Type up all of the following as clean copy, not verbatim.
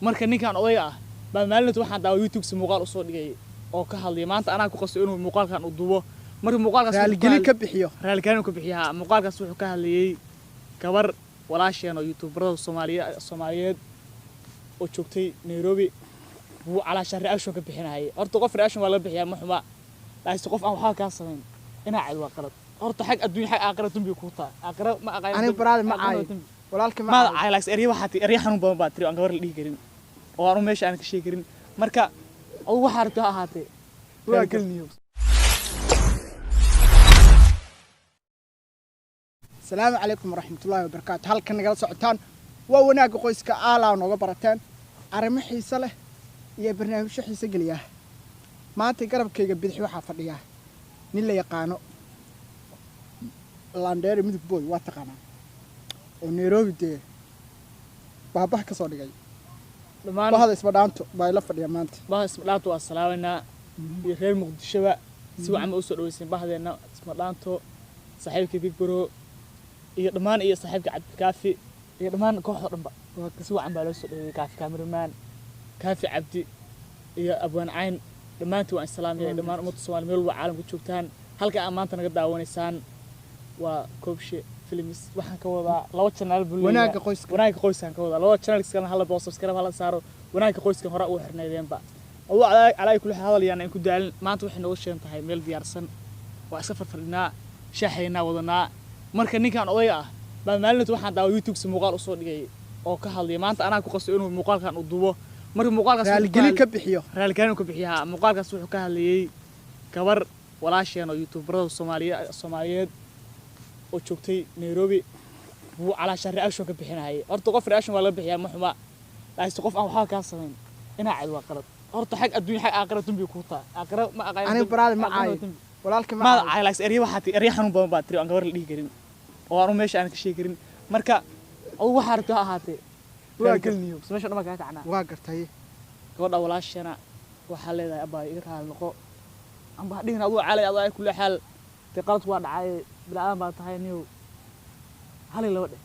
Marka ninkan odayga ah baa maalinta waxaan daawa YouTube si muuqaal usoo dhigay oo ka hadlaya. Maanta anaa ku qasay inuu muuqaalkan u duubo. Marka muuqaalkaas wuxuu Raaligelin ka bixiyo. Raaligelin ka bixiyaa. Muuqaalkaas wuxuu ka hadlayay gabar walaasheen oo youtuberada Soomaaliyeed oo joogtay Nairobi buu calaasha reaction ka bixinayay. Horta qof reaction waa laga bixiyaa, ma xuma, laakiin qof aan waxba kaa samayn inaa cid waa qalad. Horta xag adduun, xag aakhira dambi ku taa. Aakhira ma aqaan. Aniga baraade ma caayo. Walaalka ma ma caayo. Caayo, laakiin eryo waxaa tii eryo xanuun badan baa tiri oo aan gabar la dhihi karin oo aan meesha aan ka sheegi karin. Marka adigu waxaa rabto ha ahaatee. Waa Raaligeliniyo. Asalaamu calaykum waraxmatullaahi wabarakaatu. Halkan nagala socotaan waa Wanaagga Qoyska. Aalaa nooga barateen arrimo xiise leh iyo barnaamijyo xiise geliya. Maanta garabkayga bidix waxaa fadhiya nin la yaqaano, Landheere Midug Boy, waa taqaanaa, oo Nairobi dee baabah ka soo dhigay. Dhammaan bahda Isbadhaanto baa ila fadhiya maanta. Bahda Ismadhaanto waa salaameynaa iyo reer Muqdishoba. Si wacan ba usoo dhaweyseen bahdeenna Ismadhaanto, saaxiibka Big Bro iyo dhammaan, iyo saaxiibka Cabdikaafi iyo dhammaan kooxda dhanba si wacan baa loo soo dhaweeyey. Kaafi cameraman, Kaafi Cabdi iyo Abwaan Cayn, dhammaantiin waan islaamaya. Dhammaan ummadda Soomaaliya meel walba caalamka joogtaan, halka aad maanta naga daawanaysaan waa Koobshe Films. Waxaan ka wadaa laba channel buu leeyahay. Wanaagga Qoyska. Wanaagga Qoyskaan ka wadaa. Laba channel kalena hala boo subscribe hala saaro. Wanaagga Qoyskan hore ugu xirnaydeenba. Aduu calaa kulli xaal hadal yaan in ku daalin. Maanta waxay nooga sheegan tahay meel diyaarsan, waa iska farfadhinaa, shaaxaynaa, wadanaa. Marka ninkan odayga ah baa maalinta waxaan daawa YouTube si muuqaal usoo dhigay oo ka hadlaya. Maanta anaa ku qasay inuu muuqaalkan u duubo. Marka muuqaalkaas wuxuu ka Raaligelin ka bixiyo. Raaligelin ka bixiyaa. Muuqaalkaas wuxuu ka hadlayay gabar walaasheen oo youtuberada Soomaaliyeed oo joogtay Nairobi buu calaasha reaction ka bixinayay. Horta qof reaction waa laga bixiyaa, ma xuma, laakiin qof aan waxba kaa samayn inaa cid waa qalad. Horta xag adduun, xag aakhira dambi ku taa. Aakhira ma aqaan. Aniga baraade ma caayo. Walaalka ma ma caayo. Caayo, laakiin eryo waxaa tii eryo xanuun badan baa tiri oo aan gabar la dhihi karin oo aan meesha aan ka sheegi karin. Marka adigu waxaa rabto ha ahaatee. Waa Raaligeliniyo meesha dhan baa kaa kacnaa. Waa gartay. Gabadha walaashana waxaa leedahay, abaa iga raali noqo, amba ha dhihin aduu calay. Aduu ay kulli xaal dee qaladku waa dhacay, bilaadan baa tahay niyow, hal iyo laba dheh.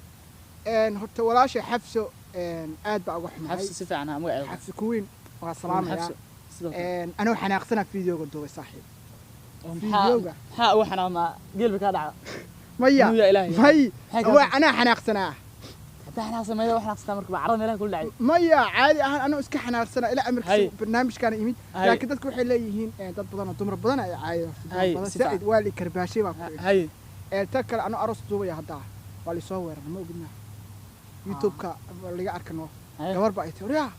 Horta walaashay Xafso aad baa uga xumahay. Xabsi si fiican ha magaceeda. Xafso Kuwiin waa salaamayaa. Xabsi sidoo kale. Anoo xanaaqsana fiideoga duubay, saaxiib. Oo maxaa fiidiyowga. Maxaa ugu xanaaqnaa? Geel bay kaa dhacda? Maya. Inuu yaa Ilaahay. May. Maxay kaa Waa anaa xanaaqsanaa. Hadaa xanaaqsan meelaha wax xanaaqsanaa marka baa carada meelaha kula dhacay. Maya, caadi ahaan anoo iska xanaaqsana ilaa Hay. amarkiisa barnaamijkaana imid. Hay. Laakiin dadku waxay leeyihiin dad badan oo dumar badan ay caayo horta, dumar Hay, badan si fiican. Zaa'id waa li karbaashay baa ku iri. Hay. Ta kale anoo aroos duubaya haddaa waa lisoo weeraray, ma ogidna YouTube-ka laga arkano. Hay. Gabar baa ay tiri, "Waryaa,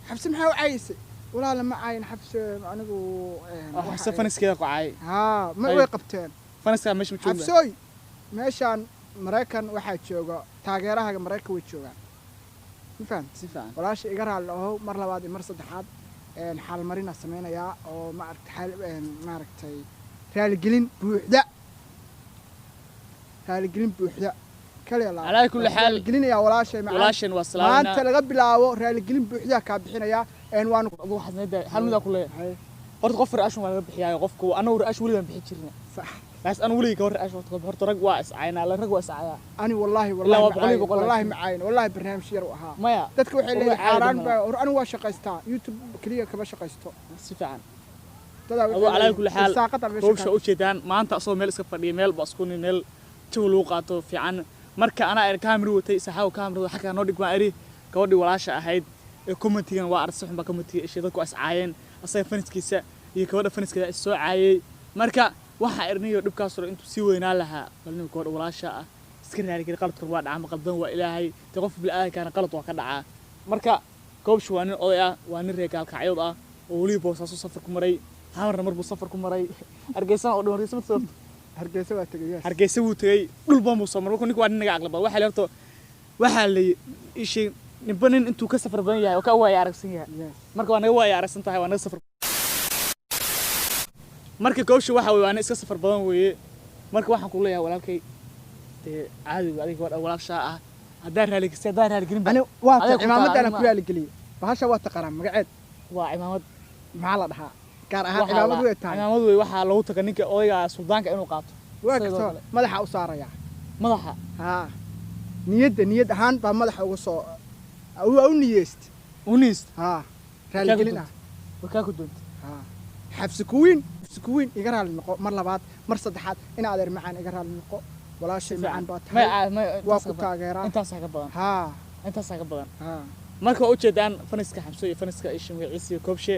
Xabsi maxaa u caayaysay?" Walaala ma caayin Xabsi anigu. Oo waxa Xabsi faniskeeda ku caayay. Haa, ma Hay. way qabteen. Faniskaa meesha ma jooga. Xabsooy, meeshaan Maraykan waxaa jooga taageerahaga, Maraykan way joogaan, ma fahamti? Si fiican. Walaasha iga raalli ahow mar labaad iyo mar saddexaad. Xaalmarina sameynayaa oo maaragtay xaal maaragtay raaligelin buuxda, raaligelin buuxda kaliya laa Calaa kulli xaal, raaligelinayaa walaashay macaan. Walaasheen waa Maanta salaameynaa. laga bilaabo raaligelin buuxda kaa bixinayaa. Waanu Aduu waxaad meedaa hal midaa ku leeyahay. Hay, Horta qof reaction waa laga bixiyaayo. Qofku anagu reaction weligaan bixin jirna. Sax. Laakiin anu weligay gabar reaction horta rag waa iscaynaa, rag waa iscayaa. Ani wallaahi Ilaa wallaahi waa ma boqol iyo caayin, boqol wallaahi laakiin. ma caayin, wallaahi barnaamij yar u ahaa. Maya. Dadka waxay Wallahi leeyihiin caadi xaaraan ma baa hor. Anigu waa shaqaystaa, YouTube keliya kama shaqaysto. Si fiican. Dadaa waxay Aduu calaa leeyihiin kulli xaal irsaaqada meesha howsha ujeedaan maanta asagoo meel iska fadhiya, meel ba isku nin, meel jawi lagu qaato fiican. Marka anaa er kaamira watay, saxaawo kaamirada xaggaa noo dhig baan eri. Gabadhii walaasha ahayd ee commentigan waa arag, si xun baa commentiga ishay. Dadku waa iscaayeen, asaga faniskiisa iyo gabadha faniskeeda is soo caayay. Marka waxaa ernayo dhibkaas hore intuu sii weynaa lahaa, bal nin gabadha walaasha ah iska raali geli. Qaladkan waa dhacaa, ma qaldan waa Ilaahay. Dee qofka bini'aadamkaana qalad waa ka dhacaa. Marka Goobshu waa nin oday ah, waa nin reer Gaalkacyood ah oo weliba Boosaaso safar ku maray, Hamarna mar buu safar ku maray, Hargeysana oo dhan. Hargeysa ma soo Hargeysa waa tegay, yes. Hargeysa wuu tegey, dhul badan buu soo maray. Marka ninku waa nin naga caqli badan. Waxaa la horta waxaa la ii sheeg ninba nin intuu ka safar badan yahay oo ka waaya aragsan yahay. Yes. Marka waa naga waaya aragsan tahay, waa naga safar. Marka Goobshu waxa weeye waa nin iska safar badan weeye. Marka waxaan ku leeyahay walaalkay, dee caadiga adiga gabadha walaashaa ah haddaan raaligelin, haddaan raaligelin Ani waa Adiga ku cimaamadan taala, ku raaligeliyey. Bahasha waa taqaanaa magaceed? Waa cimaamad. Maxaa la dhahaa gaar ahaan? Waxaa Cimaamad way tahay. Cimaamad wey. Waxaa loogu taga ninka odayga ah, suldaanka inuu qaato. Waa Sidoo karto kale. Madaxa u saaraya. Madaxa. Haa, niyadda, niyad ahaan baa madaxa uga soo waa u niyeyst. Uniis. Haa, raaligelin ah. Warkaa ku doonta. Haa, Xabsi Kuwiin, Xabsi Kuwiin, iga raali noqo mar labaad, mar saddexaad. In adeer macaan, iga raali noqo. Walaashay macaan baa tahay, waa ku taageeraa. Intaasaa ka badan. Haa. Intaasaa ka badan. Haa. Marka waa ujeedaan faniska Xamso iyo faniska isha magaciisa iyo Koobshe,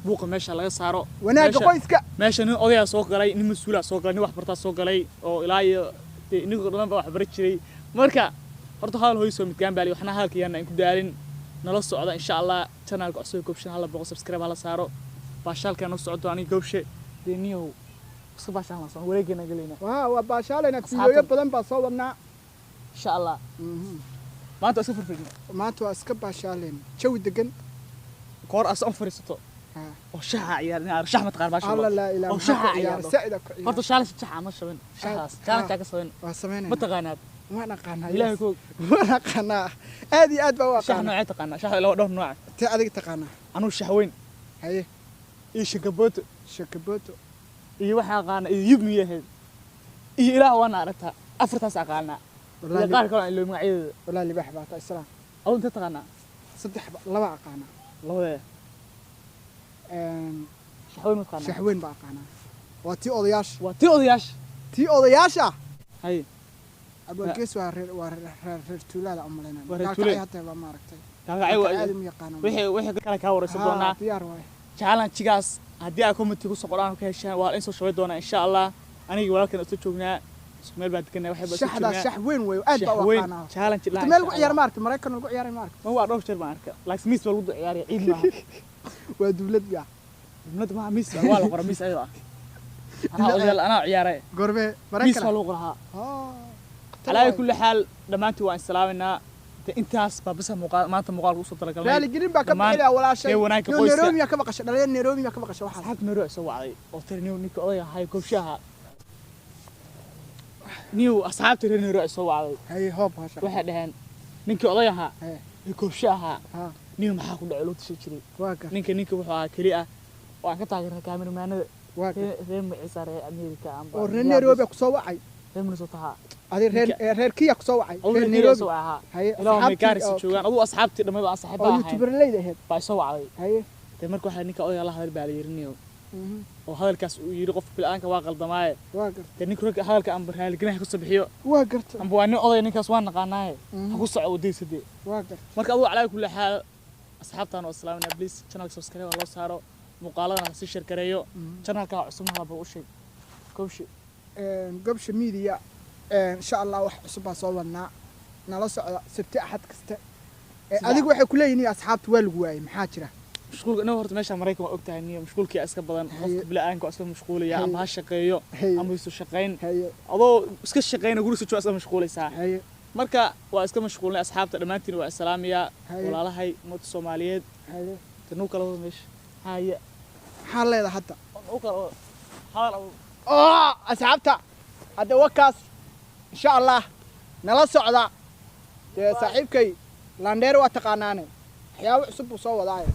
buuqa meesha laga saaro. Wanaagga qoyska. Meesha nin odayaa soo galay, nin mas-uulaa soo galay, nin waxbartaa soo galay oo ilaa iyo dee inigoo dhan baa waxbari jiray. Marka horta hadal hoysoo midkaan baali waxna hadalka yaana in ku daalin. Nala socda insha Allah channelka cusub Koobshe, hala boqo, subscribe hala saaro. Baashaalka noo socdo aniga Koobshe dee niyow iska baashaan la socon wareegeena galayna. Waa baashaalayna, fiidiyooyo badan baa soo wadnaa insha Allah. Maanta iska firfirna. Maanta waa iska baashaalayna, jawi degan. Koor as on fariisato oo shaxa ciyaar in shax ma taqaan baasha. Alla laa ilaaha oo shaxa ciyaar saacida ku ciyaar. Horta shaala shaxa ma shabin shaxaas challenge ka sabin. Waa sameynayna. Ma taqaanaad? Waan aqaanaa. Ilaahay ku waan aqaanaa, aad iyo aad baa u shax aqaanaa. Noocee taqaanaa shax? Ilaa dhowr nooc. Tee adiga taqaanaa? Anuu shax weyn. Haye. Iyo shakaboto. Shakaboto. Iyo waxaan aqaanaa iyo yubni yahayd iyo ilaah waana aragtaa, afartaas aqaanaa iyo qaar kale aan ilooy magacyadooda. Wallaahi libaax baa tahay islaam. Aduu intee taqaanaa? Saddex laba aqaanaa. Labadee? Shax weyn ma taqaanaa? Shax weyn baa aqaanaa, waa tii odayaasha. Waa tii odayaasha. Tii odayaasha. Haye. Abaalgees waa reer, waa reer tuulada u malaynaya. Waa reer tuulada. Gaalkacyo hataa waa maaragtay. Gaalkacyo waa aad uma yaqaano. Wixii kale kaa wareysan doonaa. Diyaar waay. Challenge-gaas haddii aad comment ku soo qoraan ka heshaan waa in soo shabay doonaa insha Allah. Anigii walaalkan isla joognaa, isku meel baan deganaa, waxay baa isla shaxdaas joognaa. Shax weyn wey, aad baa u weyn aqaanaa. Challenge Inta meel lagu ciyaaro ma aragtay? Maraykan lagu ciyaaray ma aragtay? Ma waa dhowr jeer baan arka, laakiin miis baa lagu ciyaaraya, ciid maaha. Waa dawlad yaa. Dawlad maaha, miis waa la qoraa, miis ayadoo ah. Anaa odayaal anaa ciyaaray. Goormee? Miis Maraykan baa lagu qoraa. Calaa kulli xaal dhammaantiin waan islaaminaa. Intaas baa bisa muuqaal maanta muuqaalka usoo talagalnay. Raaligelin baa ka bixinaya walaashay. Ee wanaagga qoyska. Nairobi yaa ka maqashay? Dhalinyar Nairobi yaa ka maqashay waxaas? Asxaabta Nairobi soo wacday oo tiri niyow ninka odayga ahay Koobshaha niyow. Asxaabta reer Nairobi soo wacday. Haye, hoob hasha. Waxay dhaheen ninkii oday ahaa Haye. ee Koobsha ahaa haa niyow maxaa ku dhacay loo tashan jiray. Waa gar. Ninka wuxuu ahaa keli ah oo aan ka taageernay kaamiramaanada. Waa gar. Reer magaciisa reer America amba oo reer Nairobi yaa kusoo wacay? Reer Minnesota ahaa. Adi reer reer Kiya kusoo wacay? Aduu reer reer Kenya Nairobi soo ahaa. Haye. Ilaa may asxaabtii gaarisa joogaan aduu asxaabtii dhammayd aan saaxiiba oo ahayn youtuberleyda ahayd baa soo wacday. Haye. Dee marka waxaa ninka odayga la hadal baa la yidhi niyow oo hadalkaas uu yidhi qofka bil'aanka waa qaldamaaye. Waa garta. Dee ninka ragga hadalka amba raaligelin ha kasoo bixiyo. Waa garta. Amba waa nin oday ninkaas waa naqaanaaye, ha ku soco waddadiisa dee. Waa garta. Marka aduu calaa kulli xaal asxaabtaan waa islaaminaa. Please channelka subscribe ha loo saaro, muuqaaladana ha sii share gareeyo, channelka cusubna halaba u sheeg Kowshi. Gobsha Media insha Allah wax cusub baa soo wadnaa, nala socda Sabti Axad kasta. Adigu waxay ku leeyihiin asxaabta waa lagu waayey, maxaa jira? Mashquulka inaga horta meesha Maraykan waa ogtahay niyo mashquulkii iska badan. Haye. Qofka bila'aanka waa iska mashquulaya Haye. ama ha shaqeeyo Haye. ama isu shaqayn. Haye. Adoo iska shaqayna guriga soo jooga iska mashquulaysaa. Haye. Marka waa iska mashquulnay. Asxaabta dhammaantiin waa islaamiya. Haye. Walaalahay ummadda Soomaaliyeed. Haye. Tanuu kala wada meesha haye. Maxaa leedahay hadda? U kala wada hadal abu. Oo asxaabta hadda wakaas insha Allah nala socda dee saaxiibkay Landheer waa taqaanaane, waxyaabo cusub buu soo wadaaye.